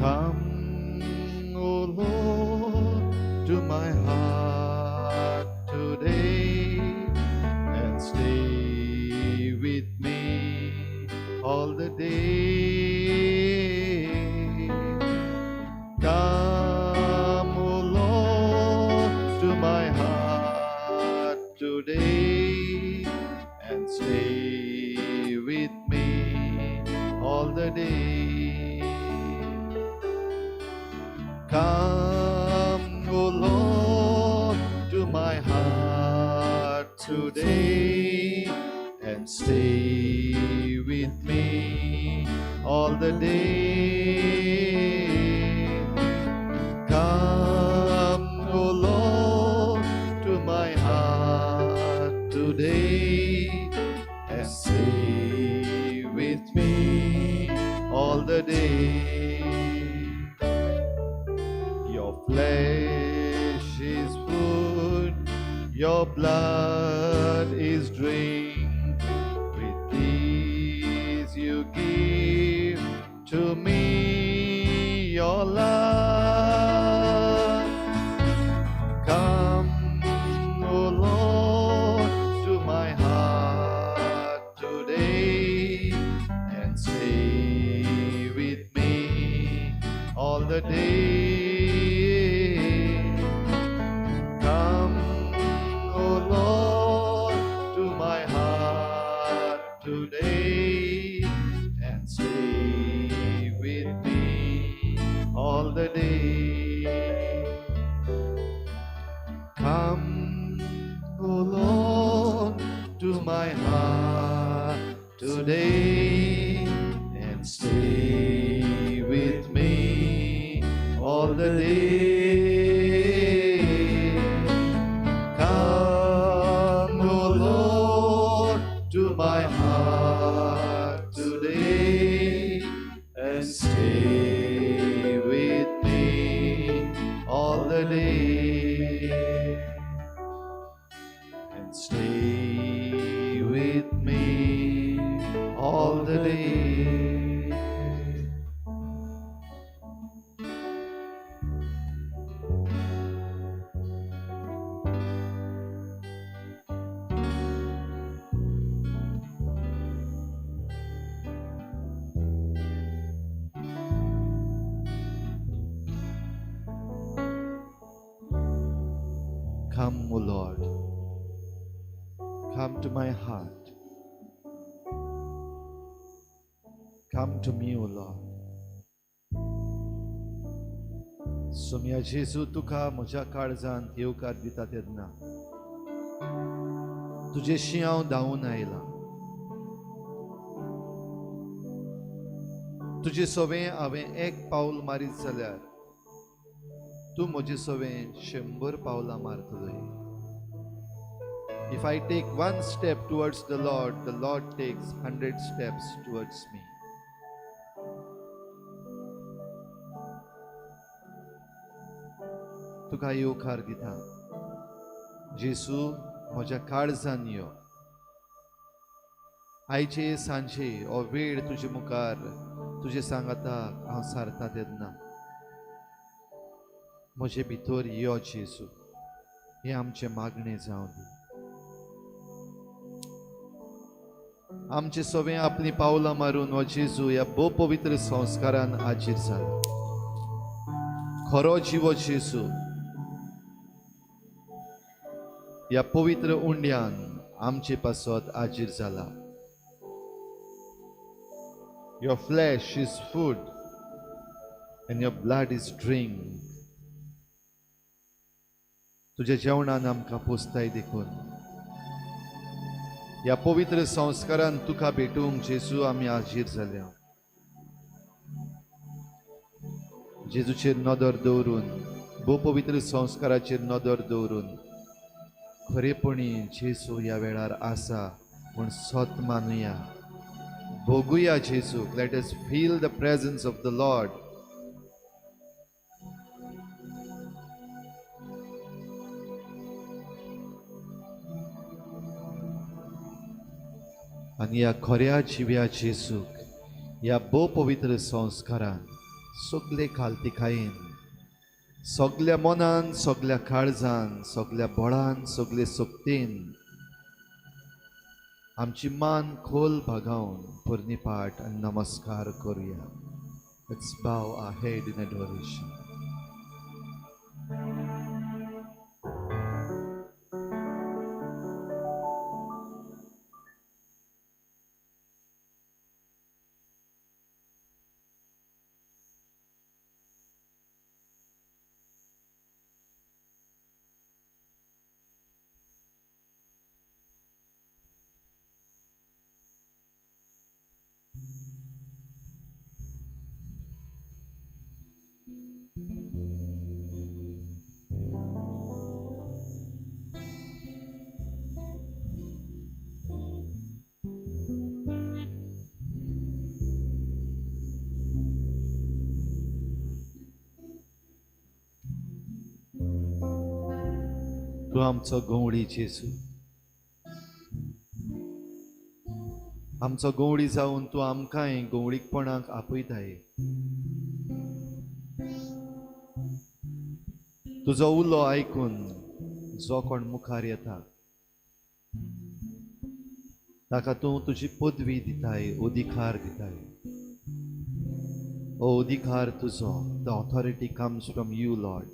Come, O Lord, to my heart today and stay with me all the day. Come, O Lord, to my heart today and stay with me all the day. Come, O Lord, to my heart today and stay with me all the day. Come, O Lord, to my heart today and stay with me all the day. Your flesh is food, your blood is drink. With these you give to me your love. Come, O Lord, to my heart today and stay with me all the day. Come, O Lord, to my heart today and stay with me all the day. Come, O Lord, to my heart today and stay with me all the day. Come, O Lord, to my heart today and stay with me all the day. And stay with me all the day. Come, O Lord, come to my heart. Come to me, O Lord. Saumya जेजू, तुका म्हज्या काळजांत येवकार दिता तेन्ना तुजेशी हांव धांवून आयलां. तुजे सवें हांवें एक पावल मारीत जाल्यार तूं म्हजे सवें 100 पावलां मारतलोय. If I take one step towards the Lord, the Lord takes 100 steps towards me. तुका येवकार दिता जेसू, म्हज्या काळजान यो. आयचे सांजे हो वेळ तुजे मुखार तुजे सांगाताक हांव सारता तेन्ना म्हजे भितर यो जेजू, हें आमचें मागणें जावं दी. आमचे सवें आपलीं पावलां मारून हो जेजू ह्या भोव पवित्र संस्कारान हाजीर जाला. खरो जिवो जेजू ह्या पवित्र उंड्यान आमचे पासत हाजीर जाला. Your flesh is food and your blood is drink. तुज्या जेवणान आमकां पोसताय देखून ह्या पवित्र संस्कारान तुका भेटूंक जेजू आमी हाजीर जाल्या. जेजूचेर नदर दवरून, भोव पवित्र संस्काराचेर नदर दवरून खरेपणी जेजू ह्या वेळार आसा म्हूण सत मानुया, भोगुया जेजूक. Let us feel the presence of the Lord. आनी ह्या खऱ्या जिव्या जेजूक ह्या भोव पवित्र संस्कारान सगले खालतिकायेन, सगल्या मनान, सगल्या काळजान, सगल्या बळान, सगले सक्तीन आमची मान खोल भागावन पुर्णीपाठ आनी नमस्कार करुया. Let's bow our head in adoration. तूं आमचो गवळी जेजू, आमचो गवळी जावन तूं आमकांय गवळीकपणाक आपयताय. तुजो उलो आयकून जो कोण मुखार येता ताका तूं तुजी पदवी दिताय, अधिकार दिताय. ओ अधिकार तुजो, the authority comes from you Lord.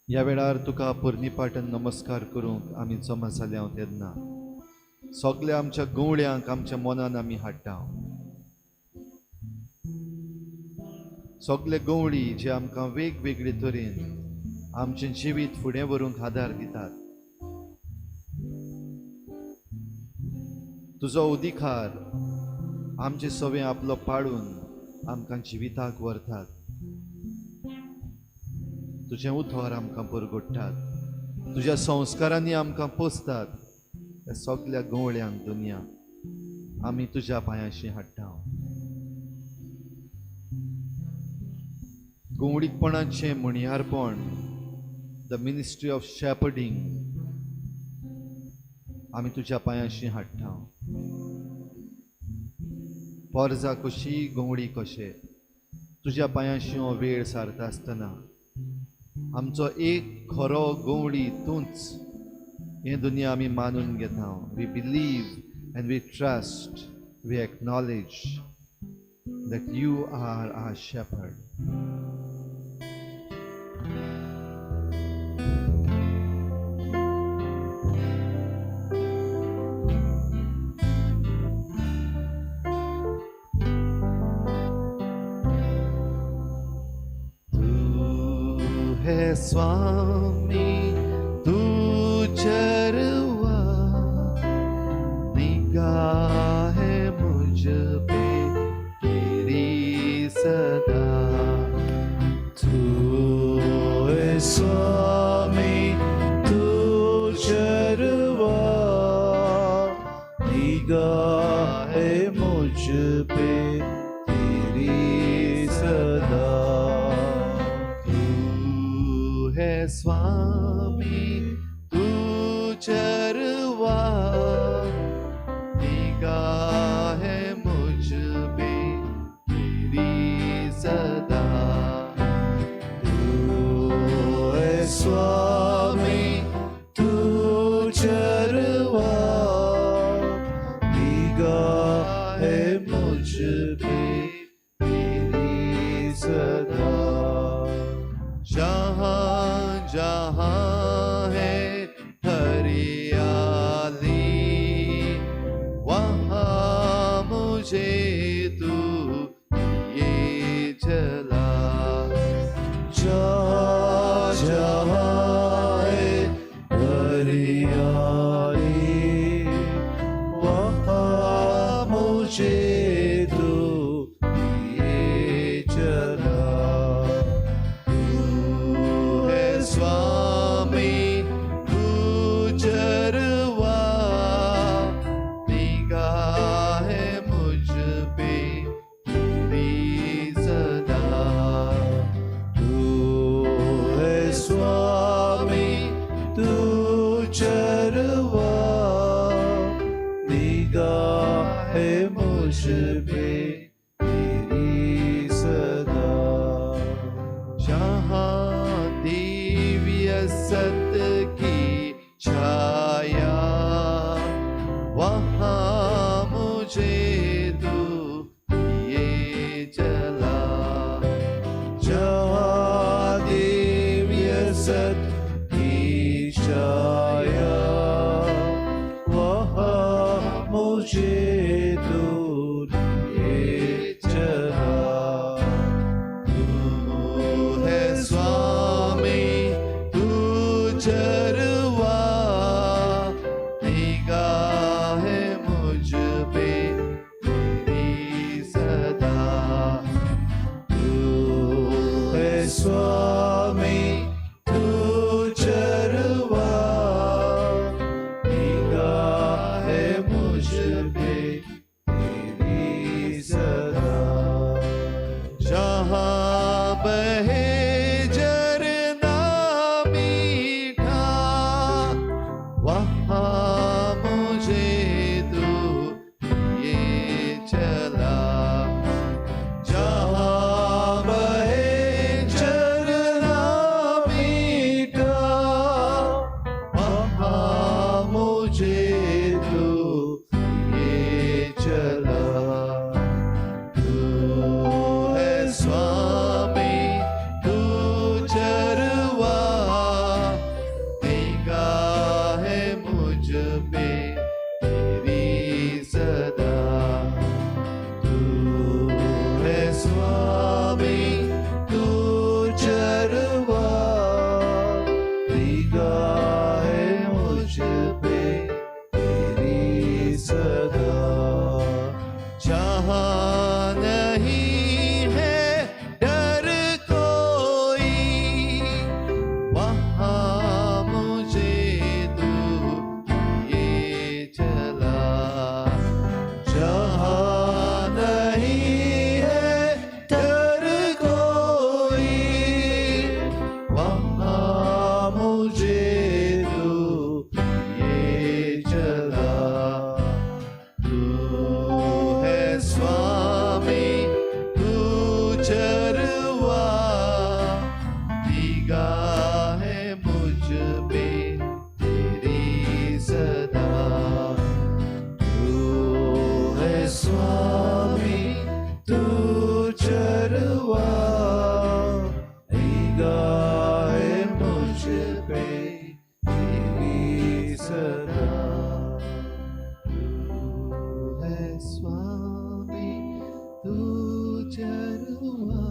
ह्या वेळार तुका पुर्णीपाटन नमस्कार करूंक आमी जमा जाल्या तेन्ना सगल्या आमच्या गवळ्यांक आमच्या मनान आमी हाडटा. सगले गवळी जे आमकां वेगवेगळे तरेन आमचें जिवीत फुडें व्हरूंक आदार दितात. तुजो अधिकार आमचे सवे आपलो पाडून आमकां जिविताक व्हरतात. तुजें उतर आमकां परगोडटात, तुज्या संस्कारांनी आमकां पोसतात. ह्या सगल्या गवळ्यांक दुनिया आमी तुज्या पांयांशी हाडटा. गवळीकपणाचें म्हणयारपण, the ministry of shepherding, आमी तुज्या पांयांशी हाडटा. पोरजा कशी गवळी कशे तुज्या पांयांशी हो वेळ सारता आसतना आमचो एक खरो गवळी तूंच हें दुनिया आमी मानून घेता. We believe and we trust, we acknowledge that you are our shepherd. स्वामी तू चरवा, निगाह है मुझ पे तेरी सदा. तू है स्वामी तू चरवा, निगाह है मुझ पे तेरी सदा. स्वामी तू चरवा, निगाह है मुझ पे तेरी सदा. तू है स्वामी तू चरवा, निगाह है मुझ पे तेरी सदा. जहाँ जहाँ है हरियाली, वहाँ मुझे तू ये चला. जहाँ जहाँ है हरियाली, वहाँ मुझे तू ये चला. तू है स्वामी तू चरवा, निगाह है मुझ पे तेरी सदा. है मुझ पे तेरी सदा। जहाँ दिव्य सत की छाया, वहाँ मुझे तू ये चला। जहाँ दिव्य सत की छाया, वहाँ मुझे तू लिए चला। तू है स्वामी तू चरवा, निगाह है मुझ पे तेरी सदा। तू है स्वामी तू चरवा, निगाह है मुझ पे तेरी सदा। जहाँ बहे झरना मीठा, वहाँ मुझे तू ये चला। जहाँ बहे झरना मीठा, वहाँ मुझे तू ये चला। तू है स्वामी तू चरवा, निगाह है मुझ पे तेरी सदा। तू है स्वामी तू चरवा, निगाह है मुझ पे तेरी सदा। जहाँ नहीं है डर कोई, वहाँ मुझे तू ये चला। जहाँ नहीं है डर कोई, वहाँ मुझे तू ये चला। तू है स्वामी तू चरवा, निगाह है मुझ पे तेरी सदा। तू है स्वामी तू चरवा, निगाह है मुझ पे तेरी सदा। तू है स्वामी तू चरवा,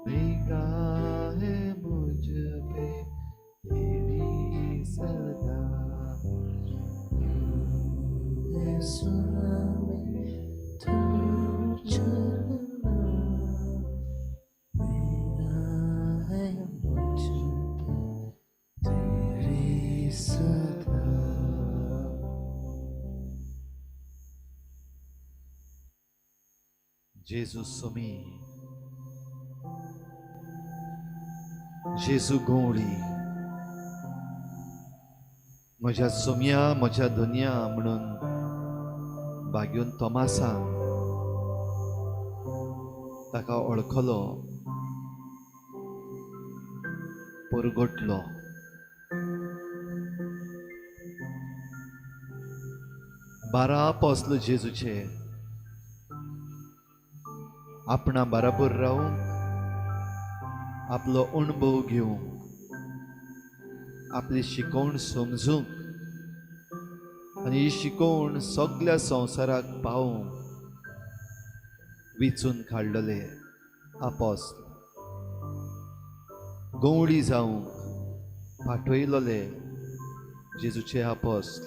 निगाह है मुझ पे तेरी सदा। तू है स्वामी तू चरवा, निगाह है मुझ पे तेरी सदा। जेजू सुमी, जेजू गवळी, म्हज्या सुमया म्हज्या दुनिया म्हणून भाग्योन तोमासान ताका वळखलो, परगटलो। 12 आपोस्ल जेजूचे आपणा बराबर रावूंक, आपलो अणभव घेवंक, आपली शिकवण समजूंक आनी ही शिकवण सगल्या संवसाराक पावोवंक विचून काडलेले आपोस्ल, गवळी जावंक पाठयलोले जेजूचे आपोस्ल।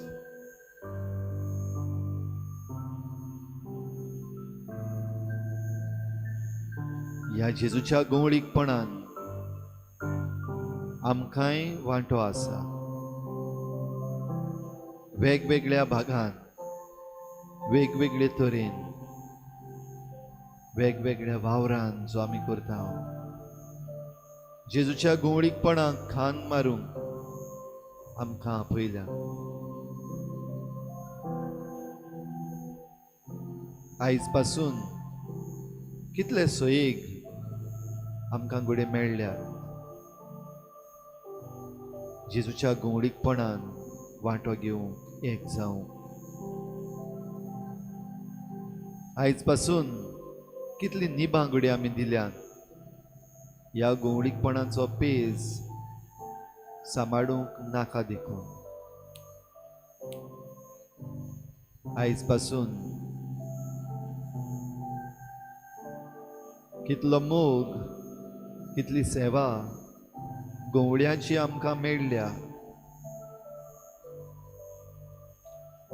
ह्या जेजूच्या गवळीकपणान आमकांय वांटो आसा। वेगवेगळ्या भागान वेगवेगळे तरेन वेगवेगळ्या वावरान जो आमी करता, जेजूच्या गवळीकपणाक खान मारूंक आमकां आपयल्या। आयज पासून कितले सोयीक आमकां घडये मेळ्ळ्या जेजूच्या गवळीकपणान वांटो घेवंक एक जावं। आयज पासून कितली निबां घडये आमी दिल्यात ह्या गवळीकपणाचो पेज सांबाळूंक नाका देखून। आयज पासून कितलो मोग, कितली सेवा गवळ्यांची आमकां मेळ्ळ्या।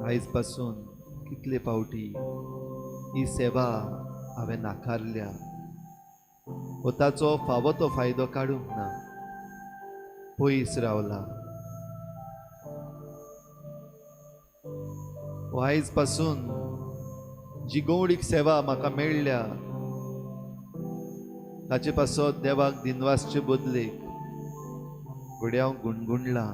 आयज पासून कितले फावटी ही सेवा हांवें नाकारल्या वो ताचो फावो तो फायदो काडूंक ना, पयस रावला। आयज पासून जी गवळीक सेवा म्हाका मेळ्ळ्या ताचे पासत देवाक दिनवासचे बदलेक घडये हांव गुणगुणलां,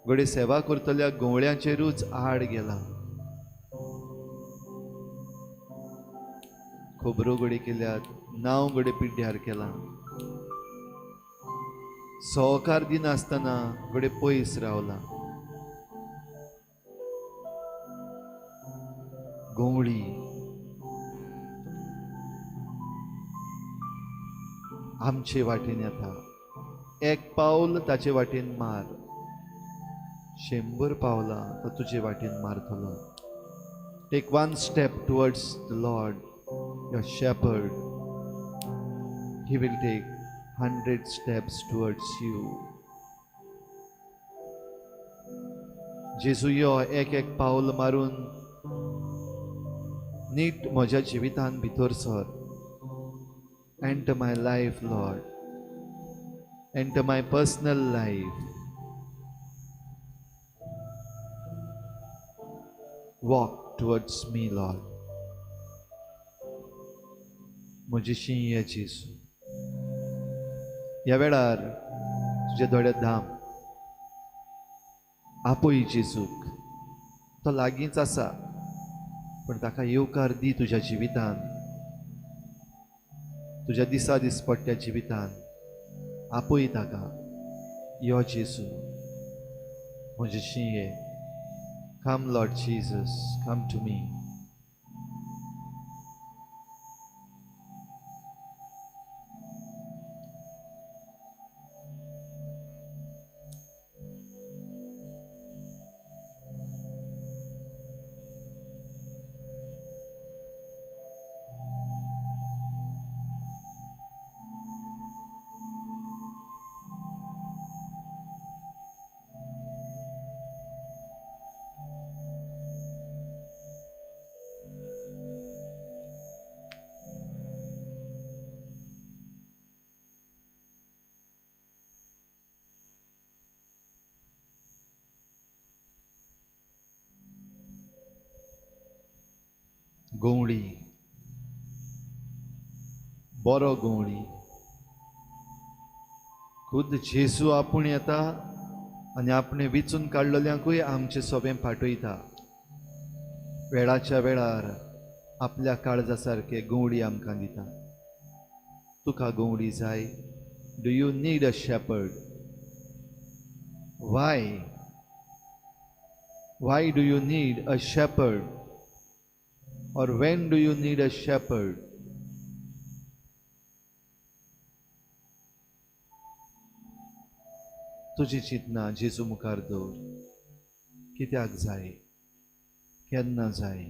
घडये सेवा करतल्या गवळ्यांचेरूच आड गेला, खबरो घडये केल्यात, नांव घडये पिड्ड्यार केलां, सहकार दिनासतना घडये पयस रावला। गवळी आमचे वाटेन येता, एक पावल ताचे वाटेन मार, 100 पावलां तो तुजे वाटेन मारतलो। Take one step towards the Lord your shepherd, he will take 100 steps towards you. जेजू यो एक एक पावल मारून नीट म्हज्या जिवितान भितर sir. Enter my life, Lord. Enter my personal life. Walk towards me, Lord. म्हजीशी ये जेजू। ह्या वेळार तुज्या दोळ्यांत धाम, आपय जेजूक, तो लागींच आसा, पण ताका येवकार दी तुज्या जिवितान, तुज्या दिसा दिसपट्ट्या जिवितान आपय ताका, यो जेजू म्हजेशी ये। Come Lord Jesus, come to me. गवळी, बरो गवळी, खुद जेजू आपूण येता आनी आपणे विचून काडलेल्यांकूय आमचे सोबें पाठयता। वेळाच्या वेळार आपल्या काळजा सारके गवळी आमकां दिता। तुका गवळी जाय? Do you need a shepherd? Why? Why do you need a shepherd? Or when do you need a shepherd? तुजी चिंतना जेजू मुखार दवर, कित्याक जाय, केन्ना जाय।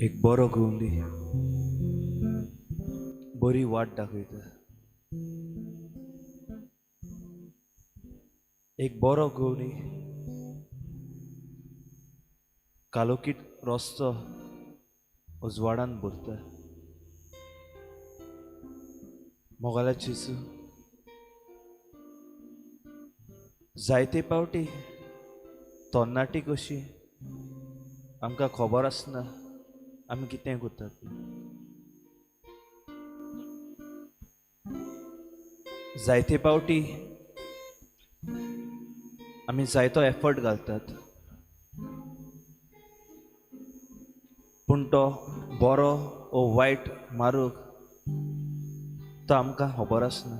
एक बरो गवंडी बरी वाट दाखयता, एक बरो गवंडी कालोकीट रस्तो उजवाडान भरता। मोगाला जेजू, जायते पावटी तरणाटी कशी आमकां खबर आसना आमी कितें करतात. जायते पावटी आमी जायतो एफर्ट घालतात, पूण तो बरो ओ वायट मारूंक तो आमकां खबर आसना.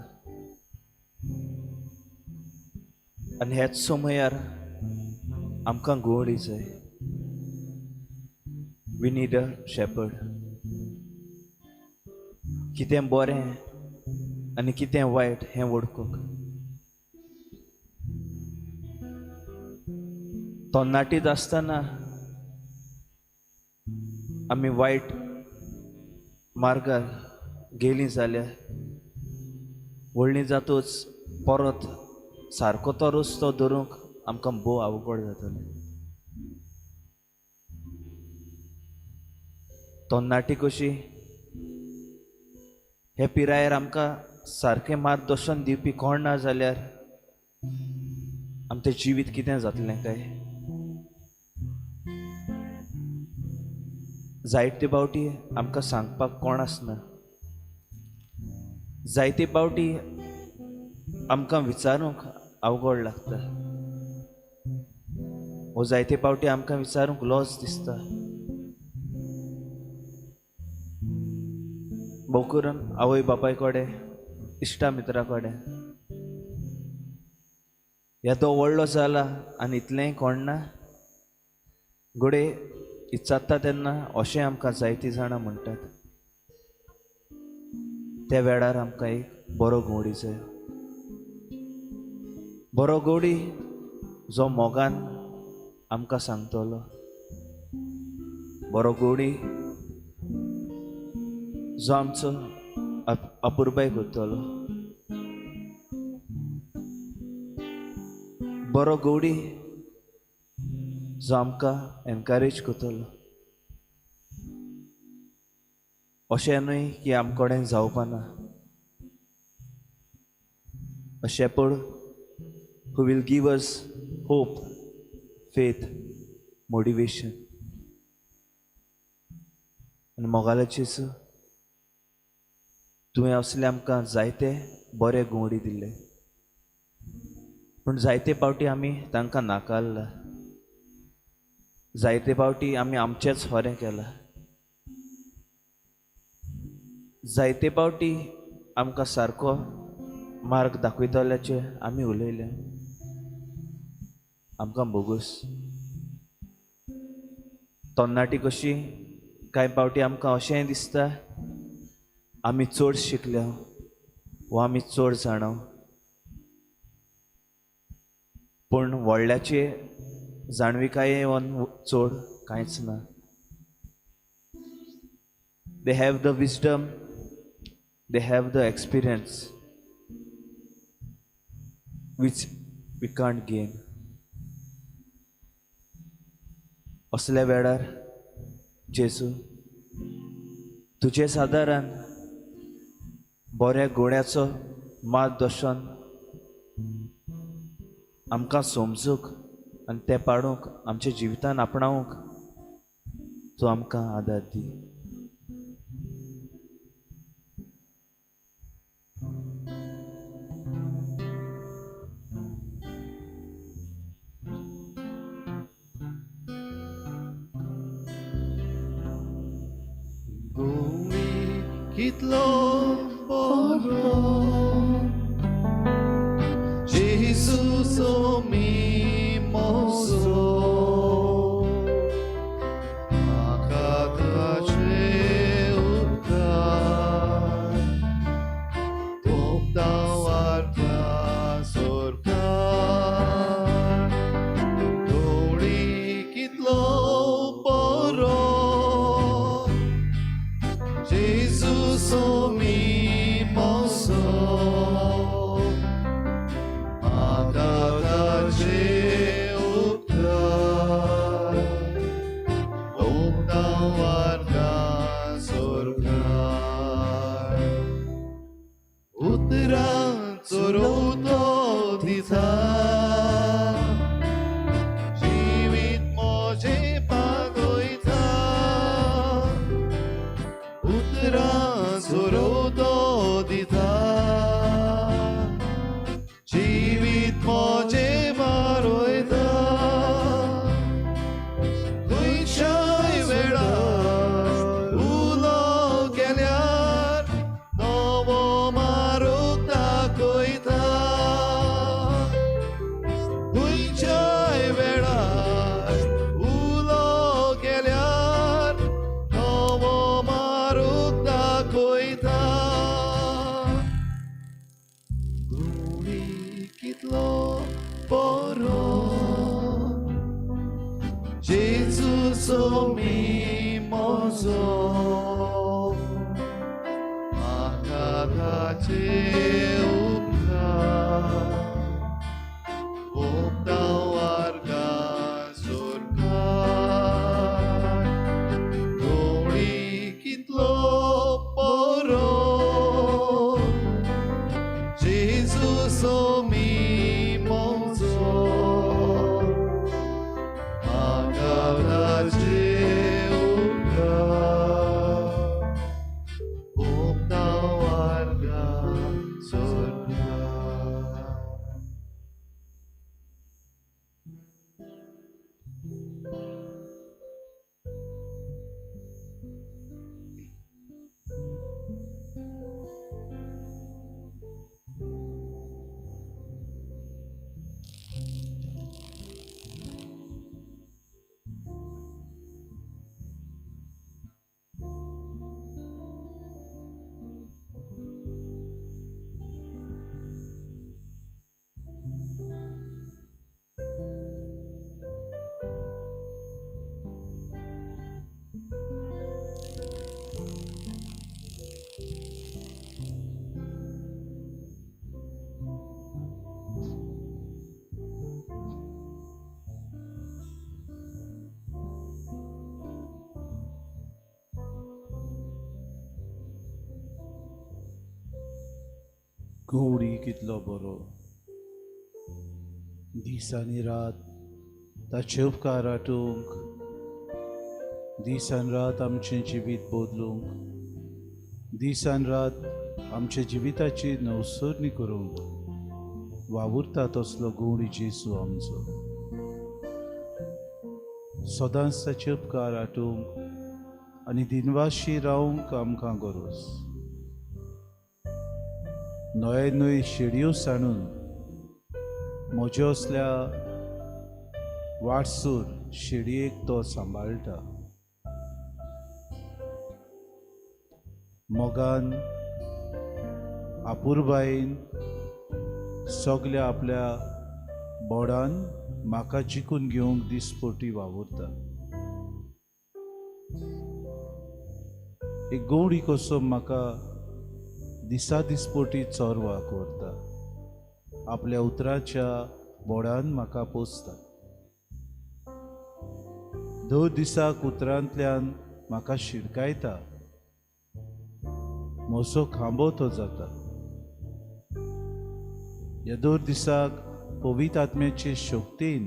आनी ह्याच समयार आमकां गोडी जाय. We need a shepherd. कितें बरें आनी कितें वायट हें वळखूंक. तरणाटीत आसतना आमी वायट मार्गार गेलीं जाल्यार व्हडलीं जातूच परत सारको तो रस्तो धरूंक आमकां भोव अवघड जातलें. तरणाटी कशी हे पिरायेर आमकां सारकें मार्गदर्शन दिवपी कोण ना जाल्यार आमचें जिवीत कितें जातलें काय? जायते पावटी आमकां सांगपाक कोण आसना, जायते पावटी आमकां विचारूंक अवघड लागता, वो जायते पावटी आमकां विचारूंक लॉस दिसता. भोव करून आवय बापाय कडेन, इश्टा मित्रा कडेन, ह्या तो व्हडलो जाला आनी इतलेंय कोण ना घडये इचारता तेन्ना अशें आमकां जायतीं जाणां म्हणटात. त्या वेळार आमकां एक बरो गवडी जाय, बरो गवडी जो मोगान आमकां सांगतलो, बरो गवडी जो आमचो अपुरबाय करतलो, बरो गवडी जो आमकां एनकरेज करतलो. अशें न्हय की आम कडेन जावपाना. A shepherd who will give us hope, faith, motivation. आनी मोगाले जेजू, तुवें असले आमकां जायते बरे गवडी दिल्ले, पूण जायते पावटी आमी तांकां नाकारला, जायते पावटी आमी आमचेंच खरें केलां, जायते पावटी आमकां सारको मार्ग दाखयतल्याचें आमी उलयले. आमकां बोगूस. तरणाटी कशी कांय पावटी आमकां अशेंय दिसता आमी चड शिकल्या वा आमी चड जाणा, पूण व्हडल्याचे जाणविकाये चड कांयच ना. They have the wisdom, they have the experience which we can't gain. असल्या वेळार जेजू तुजे सादारण बऱ्या गोड्याचो मार्गदर्शन आमकां समजूंक आनी तें पाडूंक आमच्या जिवितान आपणावंक तूं आमकां आदार दी. कितलो बरो जेजू मी मोजो, म्हाका ताचे उपकार सोंपता वार्ता सरकार. गोडी कितलो बरो जेजू mi mozo, म्हाका ताचे उपकार सोंपता वार्ता सरकार. उतरां सोरो तो दिता जिवीत म्हजें मारयता खंयच्याय वेळार उलो केल्यार नवो मारूंक दाखयता खंयच्याय वेळार उलो केल्यार नवो मारूंक दाखयता गुणी कितलो बरो जेजू सोमी म्हजो म्हाका ताचे उपकार ओपता वार्गा सोरकार गोळी कितलो बरो जेजू सोमी म्हजो म्हाका ताचे उपकार ओपता वार्गा सोरकार. गौरी कितलो बरो दीस आनी रात ताचे उपकार आटोवंक दीस आनी रात आमचें जिवीत बदलूंक दीस आनी रात आमच्या जिविताची नवसरणी करूंक वावुरता तसलो गौरी जेजू आमचो. सदांच ताचे उपकार आटोवंक आनी दिनवाशी रावंक आमकां गरज. नवे नव्यो शेडयो सांडून म्हज्या असल्या वाटसूर शेडयेक तो सांबाळटा. मोगान आपुरबायेन सगल्या आपल्या बोडान म्हाका जिखून घेवंक दिसपटी वावुरता. एक गवडी कसो म्हाका दिसा दिसपटी चोरवाक व्हरता, आपल्या उतराच्या बोडान म्हाका पोसता. दर दिसाक उतरांतल्यान म्हाका शिरकायता, म्हजो खांबो तो जाता. ह्या दर दिसाक पवित्र आत्म्याचे शक्तीन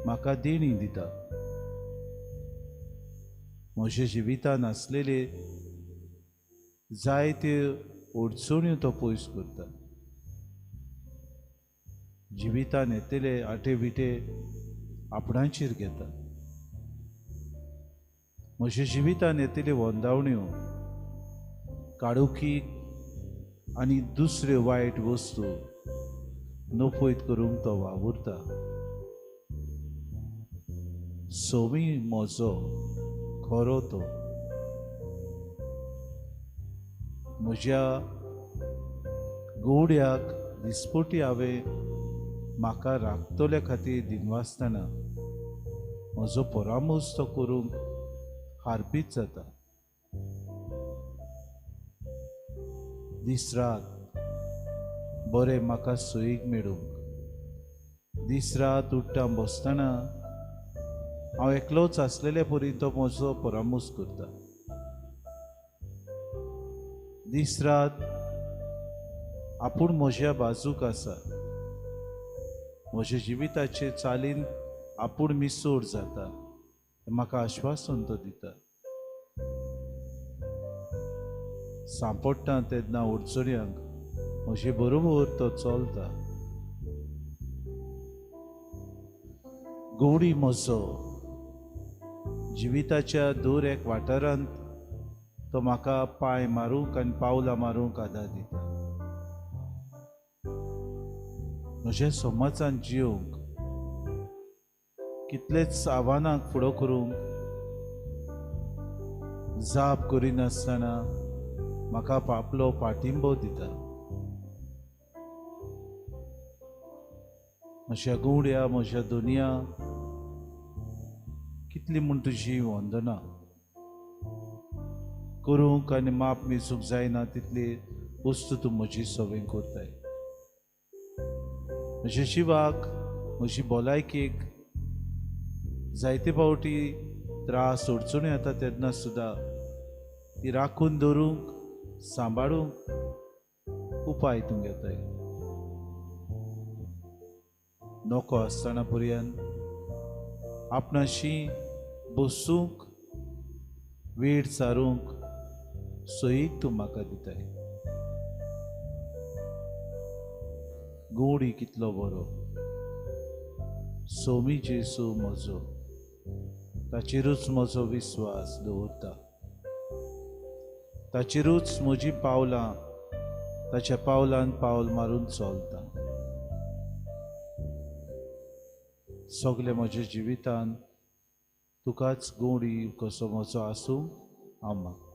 म्हाका देणी दिता. म्हज्या जिवितान आसलेले जायत्यो अडचण्यो तो पयस करता. जिवितान येतले आटे विटे आपणाचेर घेता. म्हज्या जिवितान येतले वंदावण्यो काळोखी आनी दुसऱ्यो वायट वस्तू नफयत करूंक तो वावुरता. सोमी म्हजो खरो तो म्हज्या गोवड्याक दिसपटी हांवें म्हाका राखतल्या खातीर दिनवासतना म्हजो परामर्श तो करूंक हारपीत जाता. दीस रात बरें म्हाका सोयीक मेळूंक दीस रात उठ्ठा बसतना हांव एकलोच आसलेले परी तो म्हजो परामर्श करता. दीस रात आपूण म्हज्या बाजूक आसा, म्हज्या जिविताचे चालीन आपूण मिसोड जाता, म्हाका आश्वासन तो दिता. सांपडटा तेन्ना अडचण्यांक म्हजे बरोबर तो चलता. गोडी म्हजो जिविताच्या दर एक वाठारांत तो म्हाका पांय मारूंक आनी पावलां मारूंक आदार दिता. म्हज्या समाजान जिवंक कितलेच आव्हानांक फुडो करूंक जाप करिनासतना म्हाका आपलो पाठिंबो दिता. म्हज्या गुड्या, म्हज्या दुनिया, कितली म्हूण तुजी वंदना करूंक आनी माप मेजूंक जायना तितली वस्तू तूं म्हजी सवंय करताय. म्हज्या जिवाक, म्हजी भलायकेक जायते फावटी त्रास अडचण्यो येता तेन्ना सुद्दां ती राखून दवरूंक, सांबाळूंक उपाय तूं घेताय. नको आसतना पर्यंत आपणाशी बसूंक, वेळ सारूंक सयत तूं म्हाका दिताय. गोडी कितलो बरो सोमी जेसू म्हजो, ताचेरूच म्हजो विस्वास दवरता, ताचेरूच म्हजी पावलां, ताच्या पावलान पावल मारून चलता. सगळे म्हज्या जिवितान तुकाच गोडी कसो म्हजो आसूं हांव मागतां.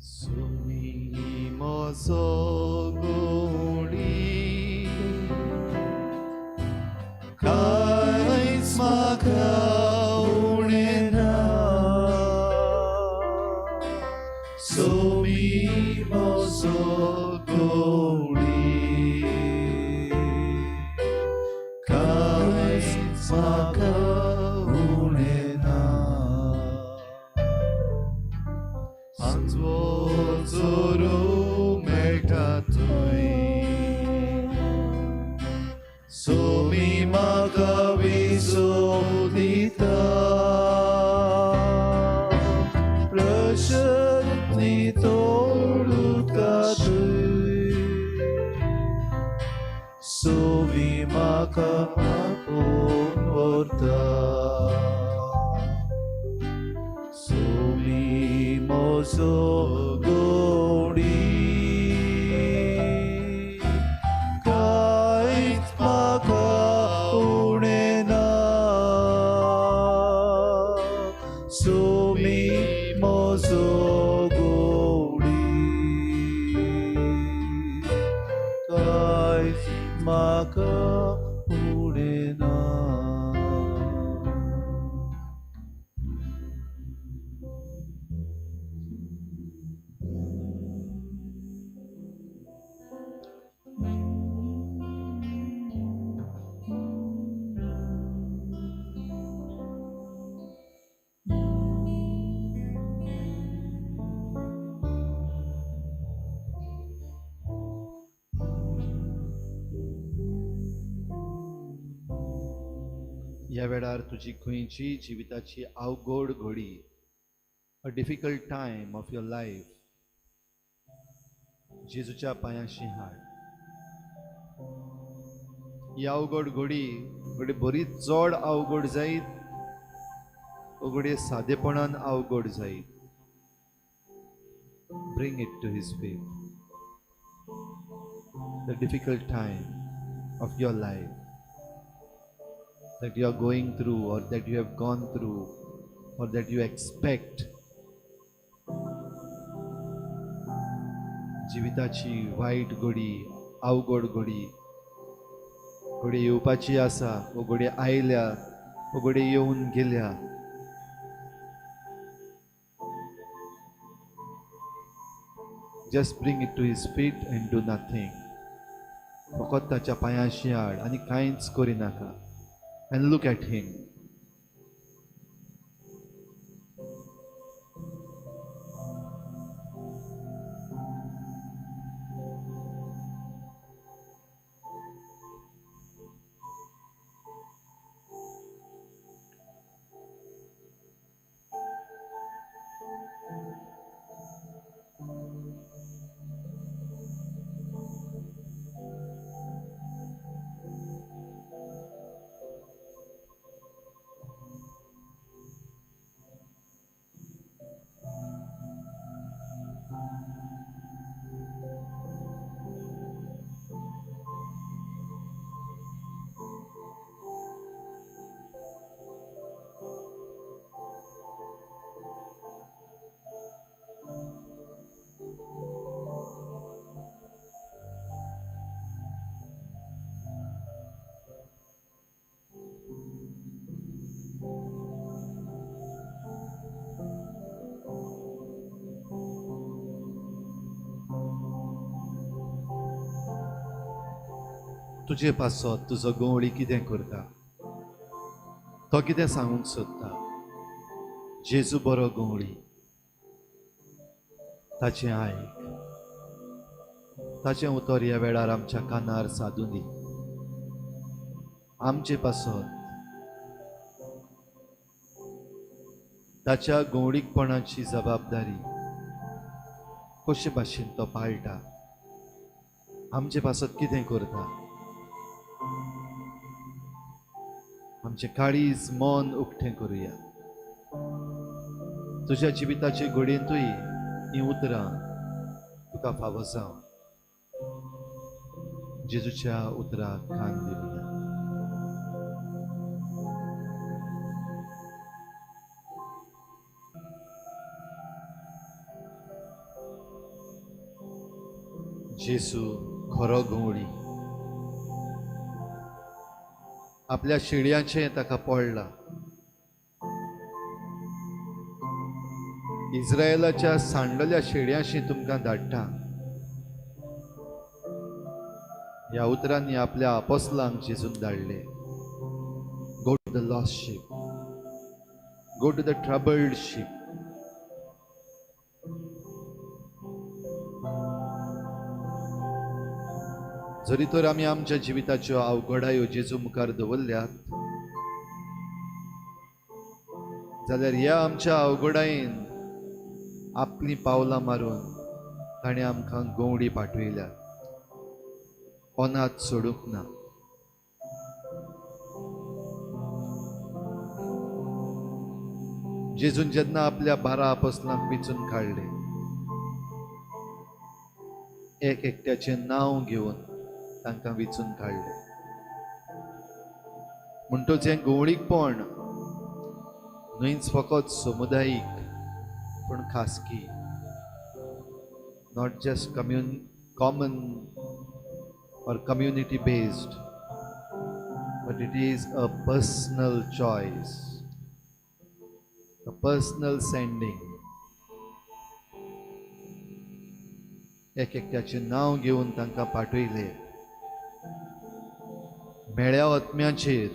सुमी म्हजो गोडी कांयच म्हाका उणें ना, सुमी म्हजो गोडी कांयच म्हाका उणें ना. पांचवो चोरू मेळटा थंय, सोमी म्हाका विसव दिता, प्रश्न तोडुता थंय, सोमी म्हाका आपोवन व्हरता. सोमी म्हजो गोडी कांयच म्हाका उणें ना, सोमी म्हजो गोडी कांयच म्हाका उणें ना. ह्या वेळार तुजी खंयची जिविताची अवघड घडी, a difficult time of your life, जेजूच्या पांयांशी हाड. ही अवघड घडी घडये बरी चड अवघड जायत, घडये सादेपणान अवघड जायत. Bring it to his feet. The difficult time of your life that you are going through, or that you have gone through, or that you expect. जिविताची वायट घडी, अवघड घडी, घडये येवपाची आसा, वो घडये आयल्या, वो घडये येवन गेल्या. Just bring it to his feet and do nothing. फकत ताच्या पांयांशी हाड आनी कांयच करिनाका. And look at him. तुजे पासत तुजो गंवळी कितें करता, तो कितें सांगूंक सोदता। जेजू बरो गंवळी, ताचें आयक, ताचें उतर ह्या वेळार आमच्या कानार सादूं दी। आमचे पासत ताच्या गंवळीकपणाची जबाबदारी कशे भाशेन तो पाळटा, आमचे पासत कितें करता। आमचें काळीज मन उक्तें करुया। तुज्या जिविताचे घडयेंतूय हीं उतरां तुका फावो जावं। जेजूच्या उतराक कान दिवया। जेजू खरो गंवळी, आपल्या शेळयांचें ताका पडलां। इस्रायलाच्या सांडलेल्या शेळयांशी तुमकां धाडटा। ह्या उतरांनी आपल्या आपोसलांक जेजून धाडले। Go to the lost sheep, go to the troubled sheep. जरी तर आमी आमच्या जिविताच्यो अवघडायो जेजू मुखार दवरल्यात जाल्यार ह्या आमच्या अवघडायेन आपलीं पावलां मारून ताणें आमकां गंवडी पाठयल्या, अनाथ सोडूंक ना। जेजून जेन्ना आपल्या 12 आपोसलांक विचून काडले, एक एकट्याचें नांव घेवन तांकां विचून काडले। म्हणटच हें गंवळीकपण न्हयच फकत समुदायीक पूण खासगी, not just common or community based, but it is a personal choice, a personal sending. एक एकट्याचें नांव घेवन तांकां पाठयले। मेळ्या आत्म्यांचेर,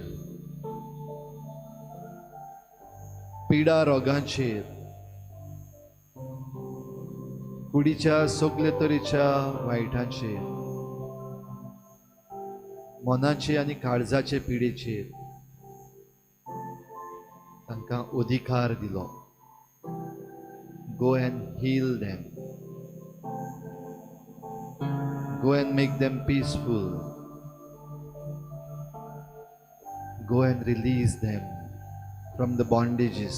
पिडा रोगांचेर, कुडीच्या सगळे तरेच्या वायटांचेर, मनाचे आनी काळजाचे पिडेचेर तांकां अधिकार दिलो। Go and heal them, go and make them peaceful, go and release them from the bondages.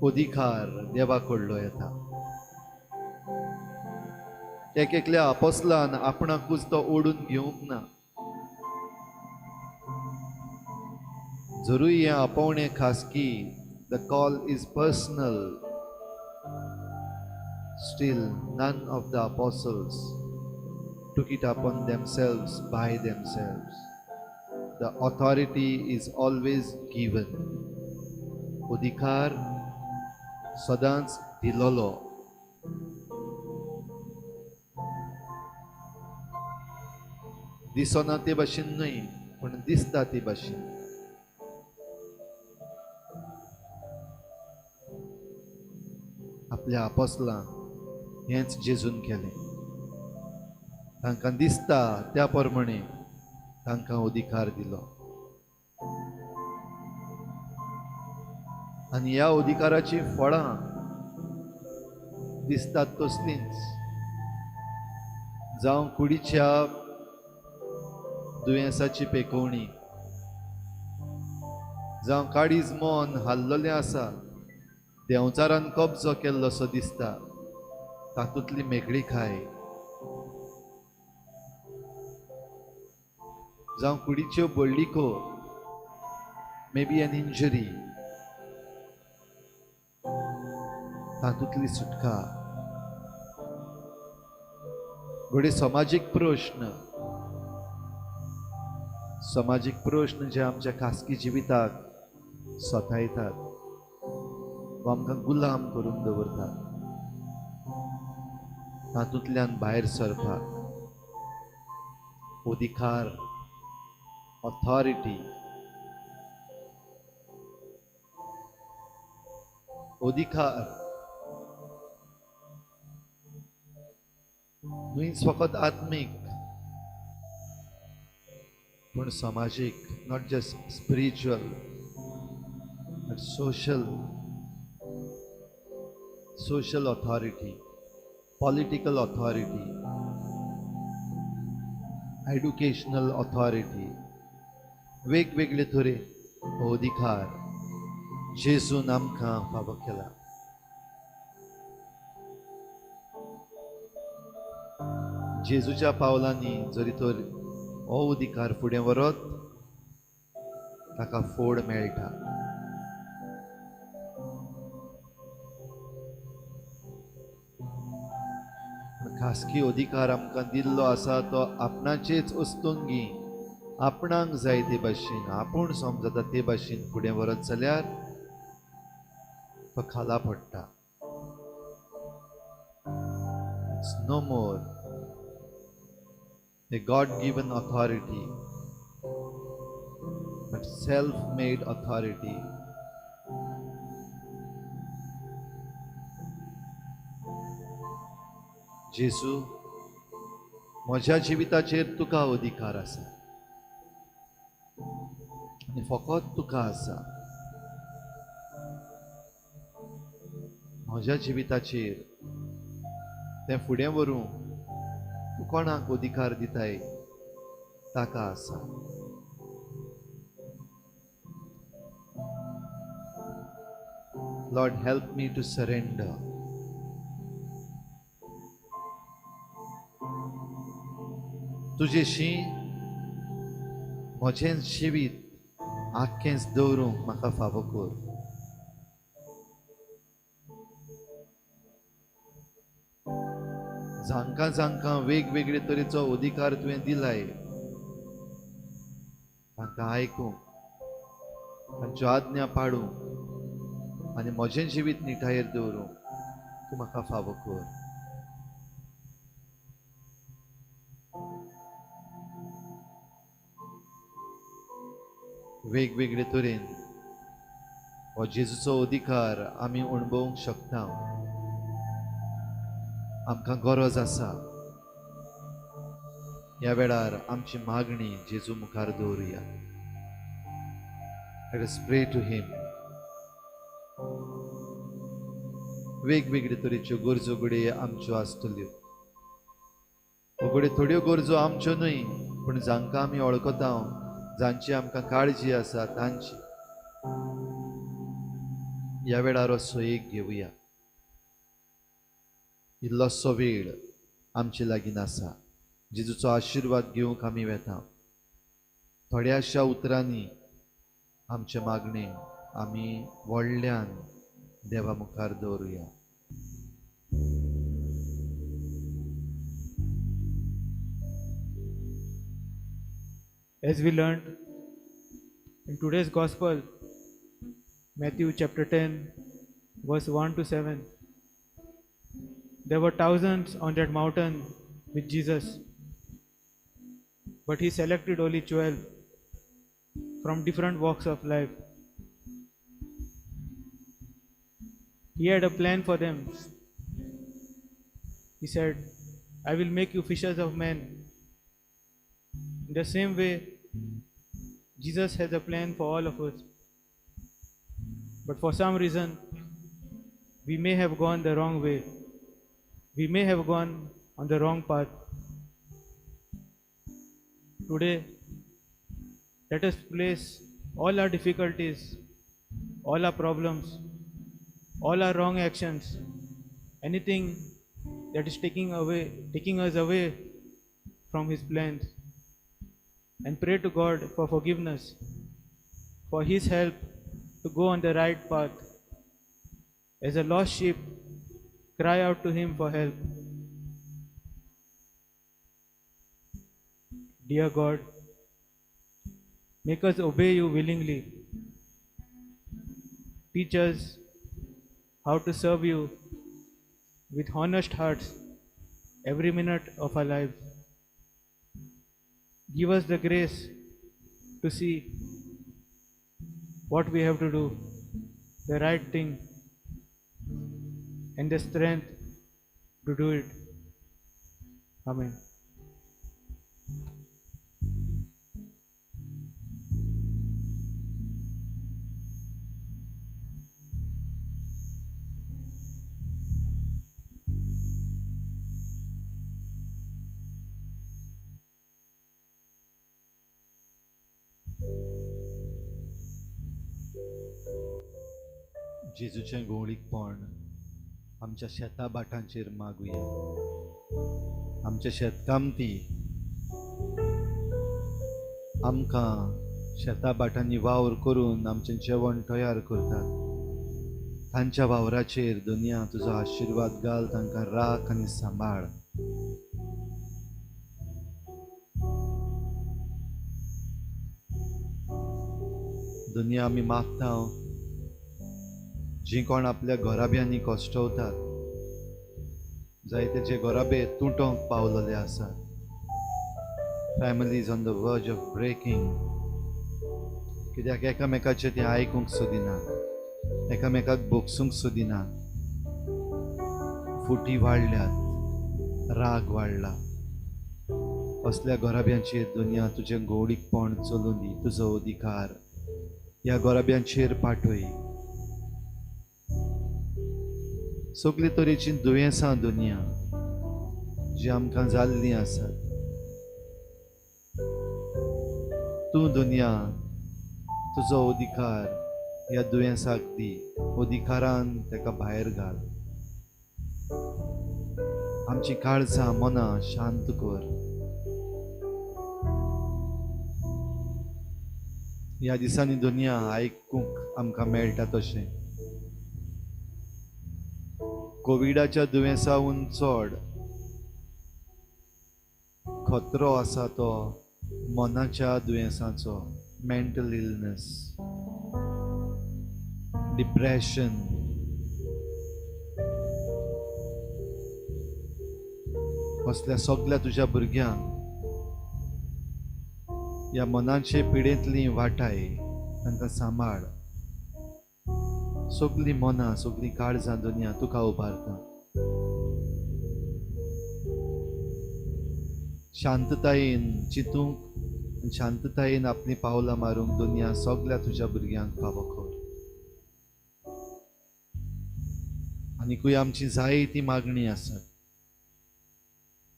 अधिकार देवा कडलो येता। एक एकल्या आपोसलान आपणाकूच तो ओडून घेवंक ना। जरूय हें आपोवणें खासगी, the call is personal, still none of the apostles took it upon themselves by themselves. The authority is always given. अधिकार सदांच दिलोलो। दिसना ते भाशेन न्हय, पूण दिसता ते भाशेन। आपल्या आपोसलांक हेंच जेजून केलें। तांकां दिसता त्या प्रमाणे तांकां अधिकार दिलो आनी ह्या अधिकाराचीं फळां दिसतात तसलींच। जावं कुडीच्या दुयेंसाची पेकोवणी, जावं काळीज मन हाल्लोलें आसा, देंवचारान कब्जो केल्लो सो दिसता, तातूंतली मेकळीकाय, जावं कुडीच्यो बळडिको, मे बी एन इंजरी, तातूंतली सुटका, घडये समाजीक प्रश्न, समाजीक प्रश्न जे आमच्या खासगी जिविताक सतायतात वा आमकां गुलाम करून दवरता. तातूंतल्यान भायर सरपाक अधिकार, ऑथॉरिटी, अधिकार न्हयच फकत आत्मीक पूण समाजीक, not just spiritual but social, social authority, political authority, educational authority, वेगवेगळे तरे अधिकार जेजून आमकां फावो केला. जेजूच्या पावलांनी जरी तर हो अधिकार फुडें व्हरत ताका फोड मेळटा. खासगी अधिकार आमकां दिल्लो आसा तो आपणाचेच वस्तुंगी आपणाक जाय ते भाशेन, आपूण समजता ते भाशेन फुडें व्हरत जाल्यार तो खाला पडटा. It's no more a God-given authority, but self-made authority. जेजू, म्हज्या जिविताचेर तुका अधिकार आसा आनी फकत तुका आसा. म्हज्या जिविताचेर तें फुडें व्हरूंक तूं कोणाक अधिकार दिताय ताका आसा. Lord, help me to surrender. तुजेशी म्हजें जिवीत आख्खेंच दवरूंक म्हाका फावो कर. जांकां जांकां वेगवेगळे तरेचो अधिकार तुवें दिलाय तांकां आयकूंक, तांच्यो आज्ञा पाडूंक आनी म्हजें जिवीत निठायेर दवरूंक तूं म्हाका फावो कर. वेगवेगळे तरेन हो जेजूचो अधिकार आमी अणभवूंक शकता. आमकां गरज आसा. ह्या वेळार आमची मागणी जेजू मुखार दवरुया. Let us pray to him. वेगवेगळे तरेच्यो गरजो घडये आमच्यो आसतल्यो, घडये थोड्यो गरजो आमच्यो न्हय पूण जांकां आमी वळखता, जांची आमकां काळजी आसा तांची. ह्या वेळार असो एक घेवया. इल्लोसो वेळ आमचे लागीं आसा. जेजूचो आशिर्वाद घेवंक आमी वेता. थोड्याशा उतरांनी आमचें मागणें आमी व्हडल्यान देवा मुखार दवरुया. As we learned in today's Gospel, Matthew chapter 10, verse 1 to 7, there were thousands on that mountain with Jesus, but he selected only 12 from different walks of life. He had a plan for them. He said, I will make you fishers of men. In the same way, Jesus has a plan for all of us. But for some reason, we may have gone the wrong way. We may have gone on the wrong path. Today, let us place all our difficulties, all our problems, all our wrong actions, anything that is taking us away from His plans, and pray to God for forgiveness, for His help to go on the right path. As a lost sheep, cry out to Him for help. Dear God, make us obey You willingly. Teach us how to serve you with honest hearts every minute of our lives. Give us the grace to see what we have to do, the right thing, and the strength to do it. Amen. जेजूचें गोंवळीकपण आमच्या शेता भाटांचेर मागुया. आमच्या शेतकामती आमकां शेता भाटांनी वावर करून आमचें जेवण तयार करतात. तांच्या वावराचेर दुनिया तुजो आशिर्वाद घाल, तांकां राख आनी सांबाळ. दुनिया आमी मागता जी कोण आपल्या घराब्यांनी कश्टवतात, जायते जे घराबे तुटोंक पावलेले आसात. Families on the verge of breaking, कित्याक एकामेकाचें तें आयकूंक सोदिना, एकामेकाक बोगसूंक सोदिना. फुटी वाडल्यात, राग वाडला. असल्या घराब्यांचेर दुनिया तुजें गोवडीकपण चलूं दी, तुजो अधिकार ह्या घराब्यांचेर पाठय. सगळे तरेची दुयेंसां दुनिया जी आमकां जाल्लीं आसात, तूं दुनिया तुजो अधिकार ह्या दुयेंसाक दी, अधिकारान ताका भायर घाल. आमची काळजां मनां शांत कर. ह्या दिसांनी दुनिया आयकूंक आमकां मेळटा तशें कोविडाच्या दुयेंसाहून चड खतरो आसा तो मनाच्या दुयेंसाचो, मेंटल इलनेस, डिप्रेशन. असल्या सगल्या तुज्या भुरग्यांक ह्या मनाचे पिडेंतली वाटाय, तांकां सांबाळ. सगलीं मनां, सगलीं काळजां दुनिया तुका उबारता. शांततायेन चिंतूंक, शांततायेन आपलीं पावलां मारूंक दुनिया सगल्या तुज्या भुरग्यांक फावो कर. आनीकूय आमची जायती मागणी आसात,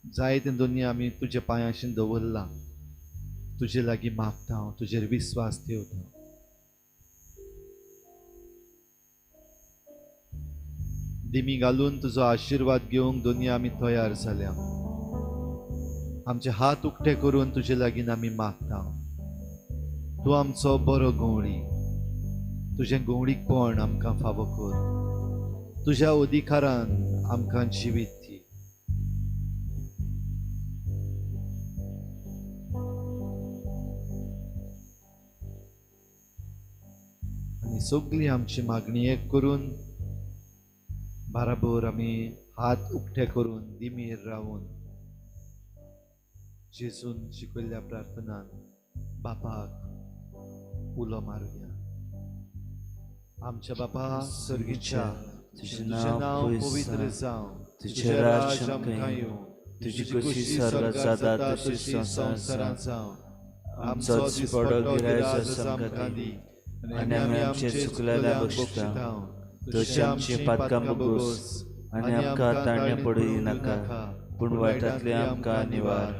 जायते दुनिया आमी तुज्या पांयाशीन दवरलां, तुजे लागीं मागता, तुजेर विस्वास ठेवता. दिमी घालून तुजो आशिर्वाद घेवंक दुनिया आमी तयार जाल्या. आमचे हात उक्ते करून तुजे लागीं आमी मागता. तूं आमचो बरो गवळी, तुजें गवळीकपण आमकां फावो कर, तुज्या अधिकारान आमकां जिवीत दी. आनी सगळी आमची मागणी एक करून बराबर आमी हात उक्ते करून दिमीर रावून जेजून शिकयल्ल्या प्रार्थनान बापाक उलो मारुया. आमच्या बापा सर्गीच्या, तुजें नांव पवित्र जावं, तुजें राज्य आमकां येवं, तुजी खुशी स्वर्गात जाता तशी संवसारांत जावं. आमचो दिसपडो गिरायक आमकां दी आनी आमी आमचे चुकलेल्या बक्षिता, तशी आमची पातकां भोगोस आनी आमकां ताणें पडूं नाका, पूण वायटांतलें आमकां निवार.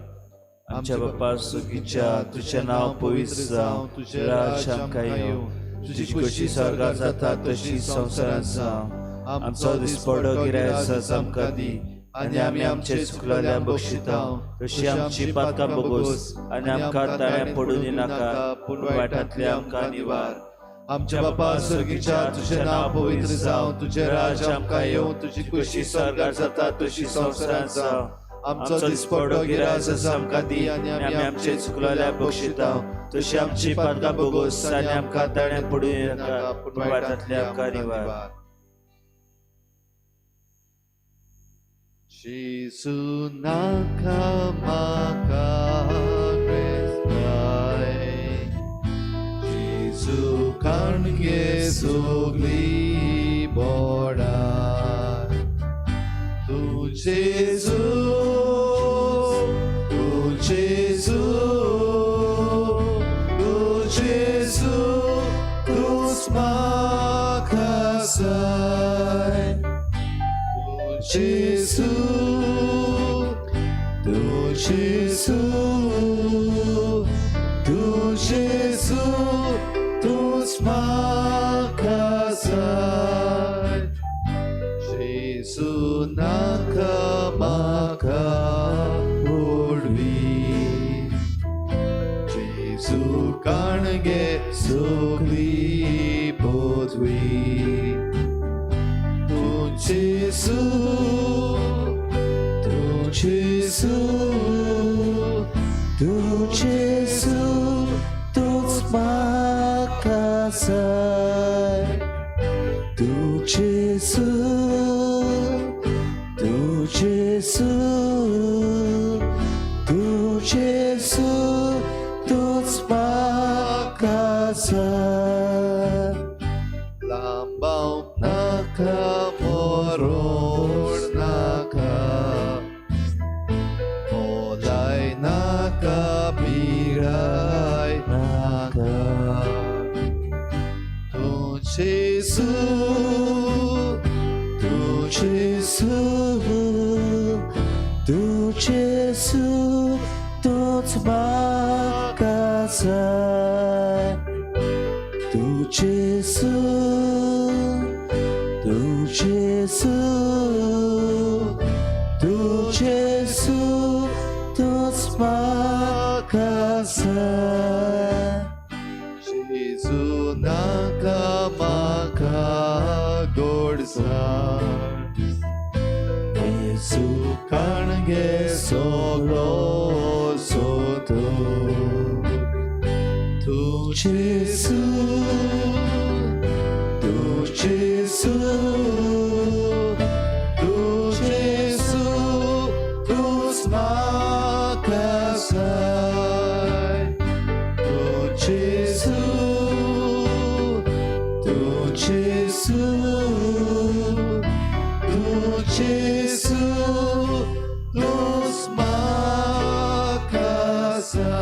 आमच्या बापा सुगीच्या, तुजें नांव पवित्र जावं, तुजें राज्य आमकां येवं, तुजी खुशी स्वर्गात जाता तशी संवसारांत जावं. आमचो दिसपडो गिरायक आमकां दी आनी आमी आमचे चुकलेल्या बक्षिता, तशी आमची पातकां भोगोस आनी आमकां ताणें पडूं नाका, पूण वायटांतलें आमकां निवार. आमच्या बापा सर्गीच्या, तुजें नांव पवित्र जावं, तुजें राज्य आमकां येवं, तुजी खुशी स्वर्गात जाता तशी संवसारांत जावं. आमचो दिसपडो गिरायक आमकां दी आनी आमी आमचे चुकलेल्या बक्षिता, तशी आमची पातकां भोगोस आनी आमकां ताणें पडूं नाका, पूण वायटांतलें आमकां निवार. जेजू नाका म्हाका क्रिस्ताय जेजू काणगे सगली बोडाय तूं जेजू तूं जेजू तूं जेजू तूंच म्हाका जाय तूं जेजू तूं जेजू तूं जेजू तूंच म्हाका जाय जेजू नाका म्हाका उडवी जेजू काणगे सगली पदवी तूं जेजू तूं जेजू तूं जेजू तूंच म्हाका जाय तूं जेजू तूं जेजू तूं जेजू तूंच म्हाका जाय लांबाव नाका मरोण नाका खोलाय नाका पिराय नाका तूं जेजू तूं जेजू तूं जेजू तूंच म्हाका जाय तूं जेजू तूं जेजू तूं जेजू तूंच म्हाका जाय जेजू नाका म्हाका गोडसाण जेजू काणगे सगलो सोदून तूं जेजू तूं जेजू तूं जेजू तूंच म्हाका जाय तूं जेजू तूं जेजू तूं जेजू तूंच म्हाका जाय.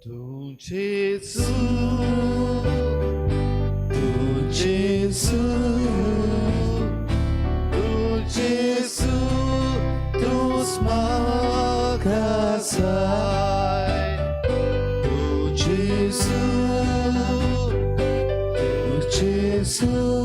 तूं जेजू तूं जेजू तूं जेजू तूंच म्हाका जाय तूं जेजू तूं जेजू.